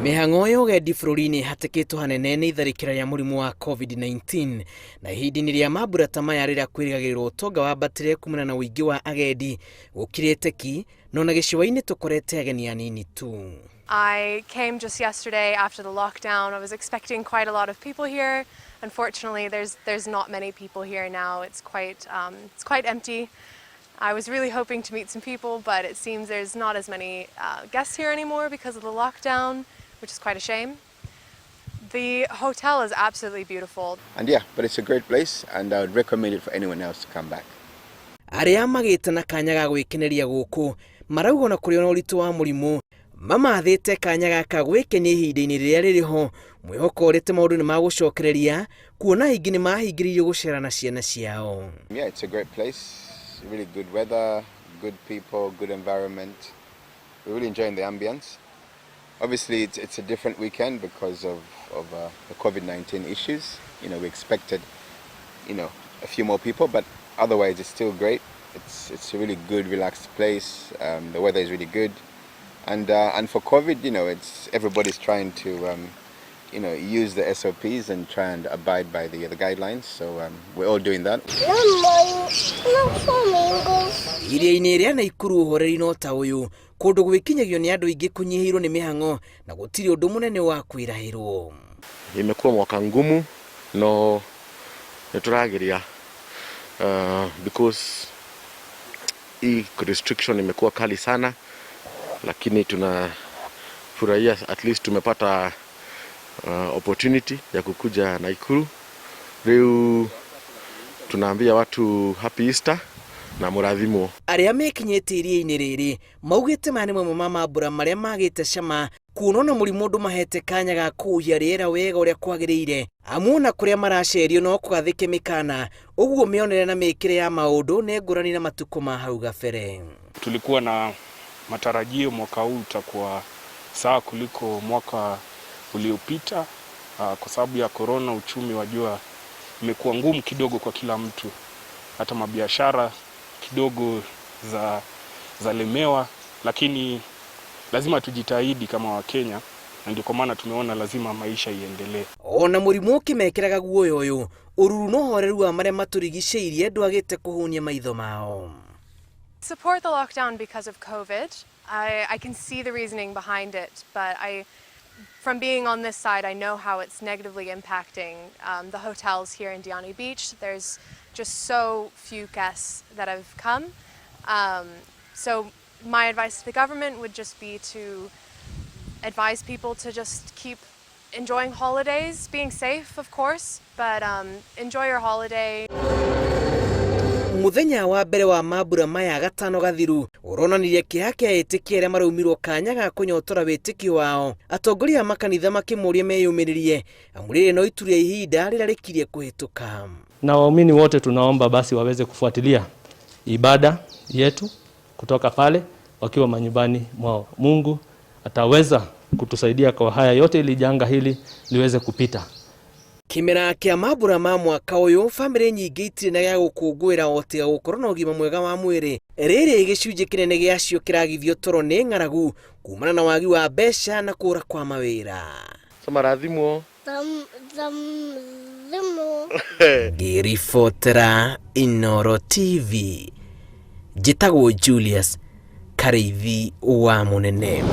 Mĩhang'o ya ũgendi bũrũri-inĩ ĩhatĩkĩtwo hanene nĩ itharĩkĩra rĩa mũrimũ wa COVID-19 na ihinda-inĩ rĩa mambura ta maya rĩrĩa kwĩrĩgagĩrĩrwo ũtonga wambatĩre kumana na ũingĩ wa agendi gũkirĩte ki no na gĩcũa-inĩ tũkorete ageni anini tu. I came just yesterday after the lockdown. I was expecting quite a lot of people here. Unfortunately, there's not many people here now. It's quite empty. I was really hoping to meet some people, but it seems there's not as many guests here anymore because of the lockdown, which is quite a shame. The hotel is absolutely beautiful. And yeah, but it's a great place and I would recommend it for anyone else to come back. Arĩa magĩte na kanya ga gwĩkeneria gũkũ marauga ona kũrĩ ona ũritũ wa mũrimũ mamathĩte kanya gaka gwĩkenia ihinda-inĩ rĩrĩa rĩrĩ ho, mwĩhoko ũrĩte maũndũ nĩ magũcokereria kuona aingĩ nĩ mahingĩrĩirio gũcera na ciana ciao. Yeah, it's a great place. Really good weather, good people, good environment. We're really enjoying the ambience. Obviously, it's a different weekend because of the COVID-19 issues. We expected a few more people, but otherwise it's still great. It's a really good, relaxed place. The weather is really good. And for COVID, it's everybody's trying to use the SOPs and try and abide by the guidelines. So we're all doing that. No flamingos. Iria-inĩ rĩa Naikuru ũhoreri no ta ũyũ, kũndũ gwĩkinyagio nĩ andũ aingĩ kũnyihĩirwo nĩ mĩhang'o na gũtirĩ ũndũ mũnene wa kwĩrahĩrwo. Imekuwa mwaka ngumu no nĩtũrageria because hii restriction imekuwa kali sana, lakini tunafurahia at least tumepata opportunity ya kukuja Naikuru. Rĩu tunaambia watu happy Easter na mũrathimwo. Arĩa mekinyĩtie iria-inĩ rĩrĩ maugĩte maya nĩ mamwe ma mambura marĩa magĩte cama kuona ona mũrimũ ndũmahete kanya ga kũhuhia rĩera wega ũrĩa kwagĩrĩire, amu ona kũrĩa maracerio no kũgathĩke mĩkana ũguo mĩonere na mĩkĩre ya maũndũ nĩ ngũrani na matukũ ma hau gabere. Tulikuwa na matarajio mwaka huu utakuwa sawa kuliko mwaka uliopita. Kwa sababu ya korona, uchumi wajua imekuwa ngumu kidogo kwa kila mtu, hata mabiashara kidogo za zalemewa, lakini lazima tujitahidi kama Wakenya, na ndio kwa maana tumeona lazima maisha iendelee. Ona mũrimũ ũkĩmekĩraga guoya ũyũ, ũruru na ũhoreru wa marĩa matũrigicĩirie ndwagĩte kũhũnia maitho mao. Support the lockdown because of COVID. I can see the reasoning behind it, but from being on this side, I know how it's negatively impacting the hotels here in Diani Beach. There's just so few guests that have come. So my advice to the government would just be to advise people to just keep enjoying holidays, being safe, of course, but enjoy your holiday. Muthenya wa mbere wa mambura maya gatano gathiru ũronanirie kĩeha kĩa etĩkia arĩa maraumirwo kanya ga kũnyotora wĩtĩkio wao, atongoria a makanitha makĩmoria meyũmĩrĩrie amu rĩrĩ no itu rĩa ihinda rĩrĩa rĩkirie kũhĩtũka. Na waumini wote tunaomba basi waweze kufuatilia ibada yetu kutoka pale wakiwa manyumbani mwao. Mungu ataweza kutusaidia kwa haya yote ili janga hili liweze kupita. Kĩmera kĩa mambura ma mwaka ũyũ bamĩrĩ nyingĩ itirĩ na gĩa gũkũngũĩra o tiga gũkorwo na ũgima mwega wa mwĩrĩ. Rĩrĩ gĩcunjĩ kĩnene gĩacio kĩragithio toro nĩ ng'aragu kumana na wagi wa mbeca na kũra kwa mawĩra. So marathimwo. Thimũ. Ngĩribotera Inoro TV, njĩtagwo Julius Karĩithi wa Mũnene.